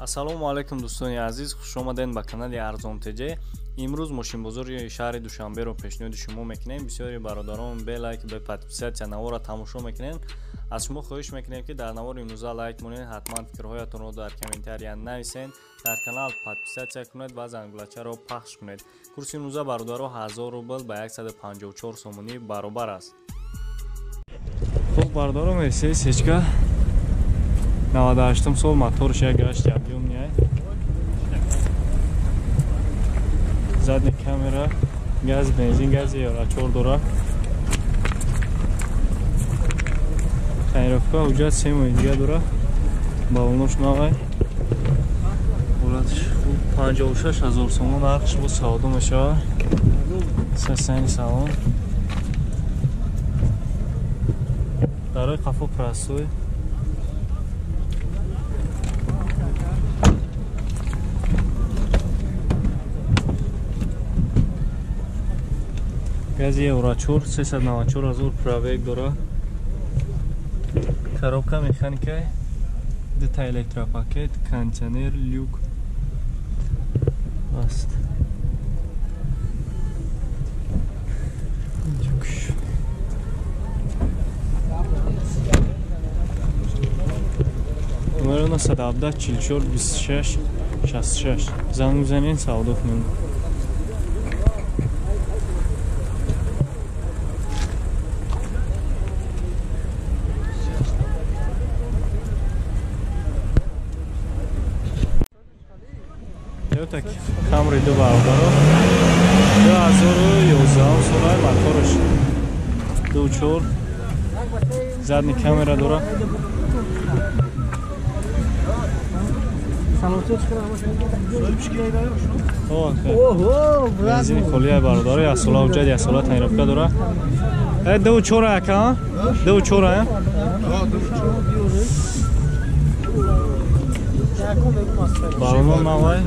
Ассалому алайкум дӯстони азиз, хуш омадед ба канали Арзон ТЖ. Имрӯз мошинбозори шаҳри Душанберо пешниҳоди шумо мекунем. Бисёри бародарон бе лайк, бе подписатсия наворро тамошо мекунем. Аз шумо хоҳиш мекунем, ки дар навори имрӯза лайк монед, ҳатман фикрҳоятонро дар комментария нависед, дар канал подписатсия кунед ва зангулачаро пахш кунед. Курси имрӯза бародаро 1000 рубл ба 154 сомонӣ баробар аст. Хуб бародаро, Мерседес Ечка 98 сол, моторш як гашти объёмный, задний камера, газ, бензин, гази евро 4 дора. Тонировка ҳуҷҷат 3 моҳи дига дора. Балонош навай. Ҳолатш хуб, 56 ҳазор сомон нархш бо савдо мешавад. Сасани салон. Дарои қафо простой. Гази евро 4, 394 ҳазор пробег дора. Коробка механика, дута электропакет, кондиционер, люк аст. Номер 917 44 26 66. Занг бизанед, савдо кунед. Toyota Camry 2 бародаро 2011 сола, моторш 2.4, задний камера дора. Бензини холия бародаро, як сола ҳуҷҷат, як сола тонировка дора. 2.4 ака, 2.4 балоно навай.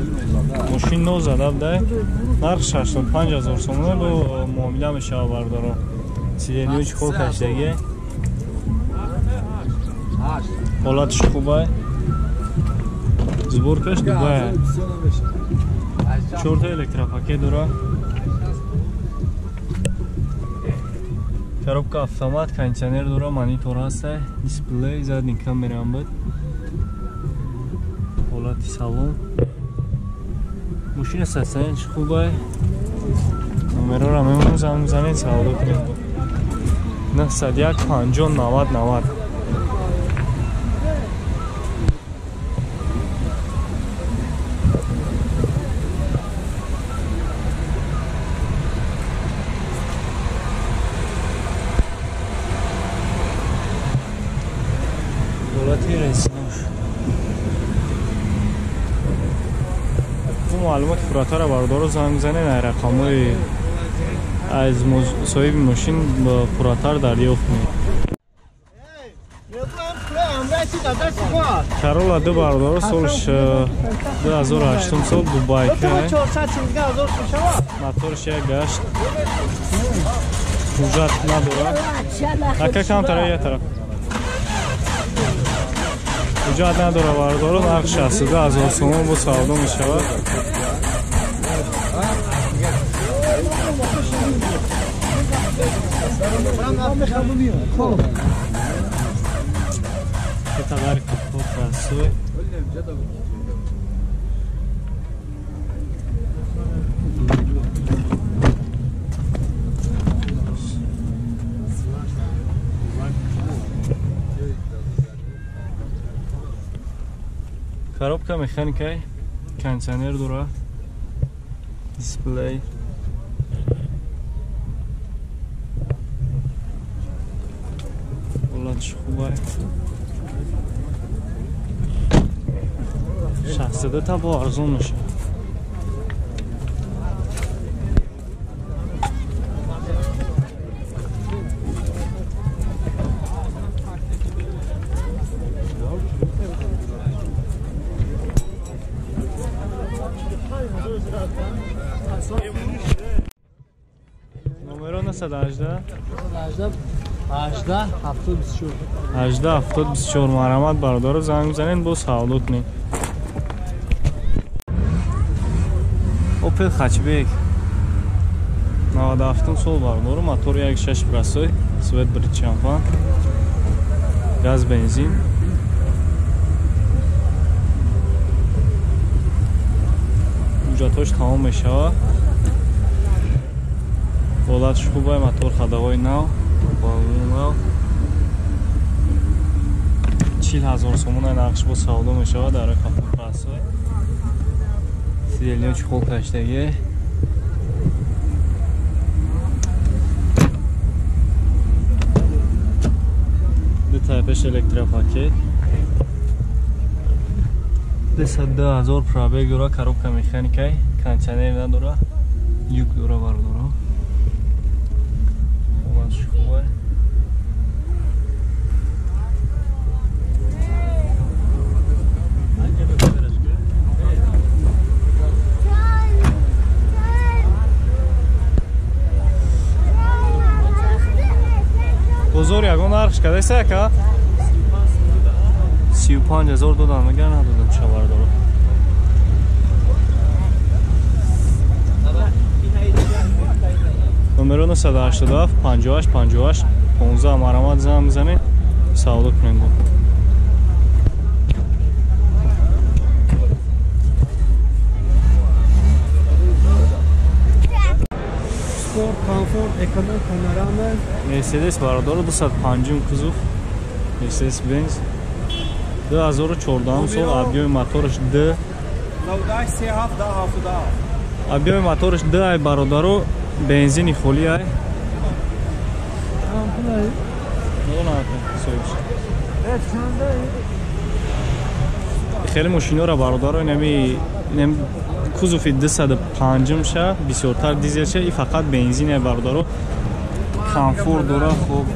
Мошин нав зада будай. Нарх 65 ҳазор сомон бо муомила мешавад бародаро. Сидениҳои чӣ хол кашидагӣ. Ҳолатш хубай. Сборкаш Дубай. 4 электропакет дора. Коробка автомат, кондиционер дора, монитор ҳаст, дисплей, задний камера ҳам буд. Ҳолати салон. Мошина состоянияш хубай. Номерора мемонем, занг бизанед, савдо кунед. 901 50 90 90. Ҳолати резинош. Маълумоти пурратара бародаро занг бизанед, ай рақамҳои аз соҳиби мошин пурратар дарёфт кунед. Карола 2 бародаро, солш 2008 сол, Дубайка. Моторш як гашт. Ҳуҷҷат надорад. Ака камтара як тараф. Ҳуҷҷат надорад бародаро, нарх 62 ҳазор сомон бо савдо мешавад. Товар красой. Коробка механика, кондиционер дора, дисплей. Ҳолатш хубай. 62 та бо арзон мешавад. Номеро 918 18 724. 18 724. Марҳамат бародаро, занг бизанед, бо савдо кунед. Opel Hatchback 97 сол бародаро, мотор 1.6 простой, свет брит шампан, газ бензин. Ҳуҷҷатҳош тамом мешавад. Ҳолатш хуб, мотор ходовой нав, балон нав. 40 000 сомон нақш бо савдо мешавад дар капот простой. Сидельниё чехол каштагӣ. Ду пеш электропакет. 202 000 пробег дора, коробка механикай, кондиционер надора, люк дора бародаро. Ҳолатш хуб. Бозор ягон нархш кадаиса яка? 35 000 додан мега, надодам ша бародаро. Номеро 987 58 58 15, марамат занг мезанед, савдо кунем бо. Спорт, комфорт, эконом, панорама. Мерседес бародаро, 205 кузов. Мерседес Бенз 2014 сол, объёми мотораш Д. Объёми мотораш Д ай бародаро, бензини холи ай. Хеле мошинора бародаро, инами кузови 205 ша, бисёртар дизел ша, и фақат бензин ай бародаро. Комфорт дора, хуб.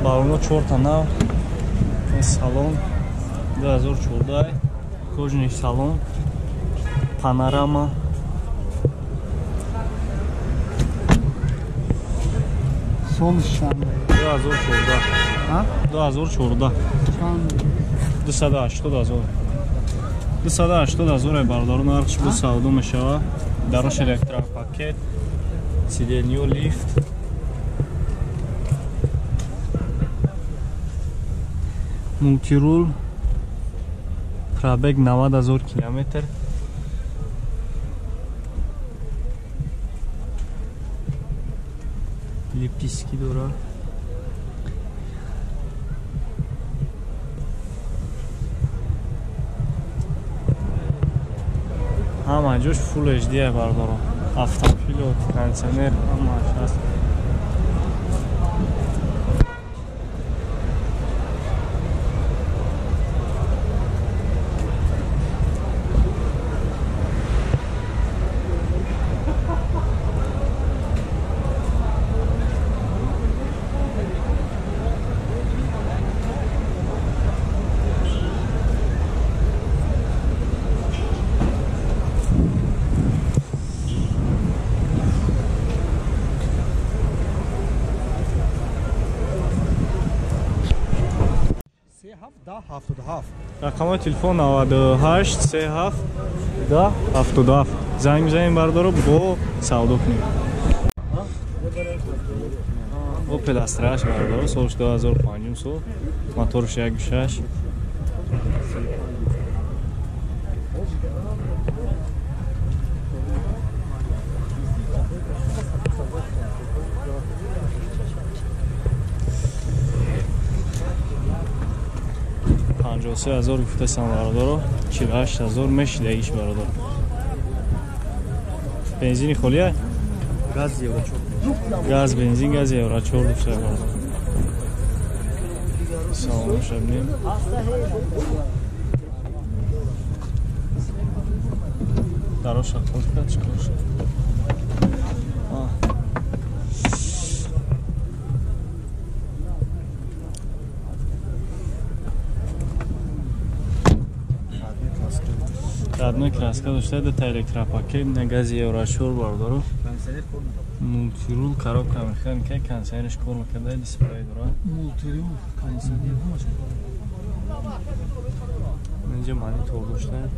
Балоно чорта нав. Салон 2014, кожаный салон, панорама. Сол чанд? 2014. Ҳа? 2014. Чанд? 280 000. 280 000 бародаро нархш бо савдо мешавад. Дарош электропакет, сиденьё лифт. Мультирул, пробег 90 000 километр. Лепестки дора. Ҳама ҷош Full HD бародаро. Автопилот, кондиционер, ҳамааш ҳаст. Рақамҳои телефон 98 37 10 77. Занг мезанем бародаро, бо савдо кунем. Opel Astra H бародаро, солш 2005 сол, моторш 1.6. 53 000 гуфтасам бародаро, 48 000 мешидагиш бародаро. Бензини холия? Газ евро 4. Газ бензин, газ евро 4 гуфта бародаро. Салом шабнем. Дароша қулка чикор шуд? Родной краска дошта, дута электропакет, на гази евро 4 бародаро. Мультирул, коробка механика, кондиционерш кор мекарда, дисплей дора. Мультирул, кондиционер ҳамаш кор. Инҷа монитор дошта.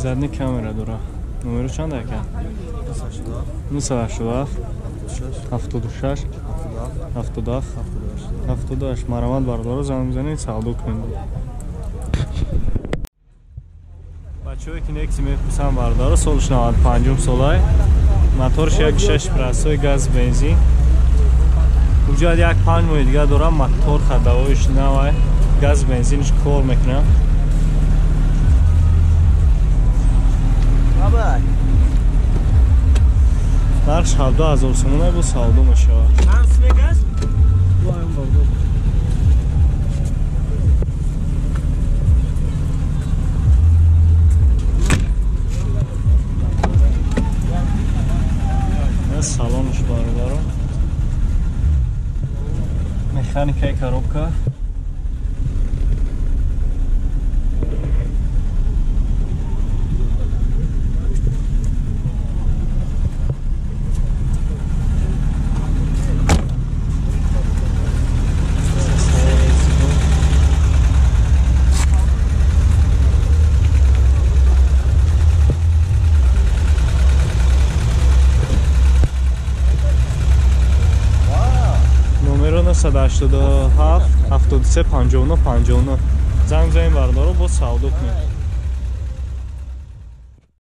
Задний камера дора. Номеру чанд ака? 987 76 77 78. Марамат бардоро, занг бизанед, савдо кунед. Бачаҳое ки Некси мепурсанд бардоро, солш 95 солай. Моторш 1.6 простой газ бензин. Уҷад як 5 моҳи дига дорам, мотор ходовоиш навай, газ бензинш кор мекунам. Нархш 17,000 сомона бо савдо мешавад. Салонш бародаро. Механикаи коробка. Номеро 987 73 59 59. Занг занем бардоро, бо савдо кунем.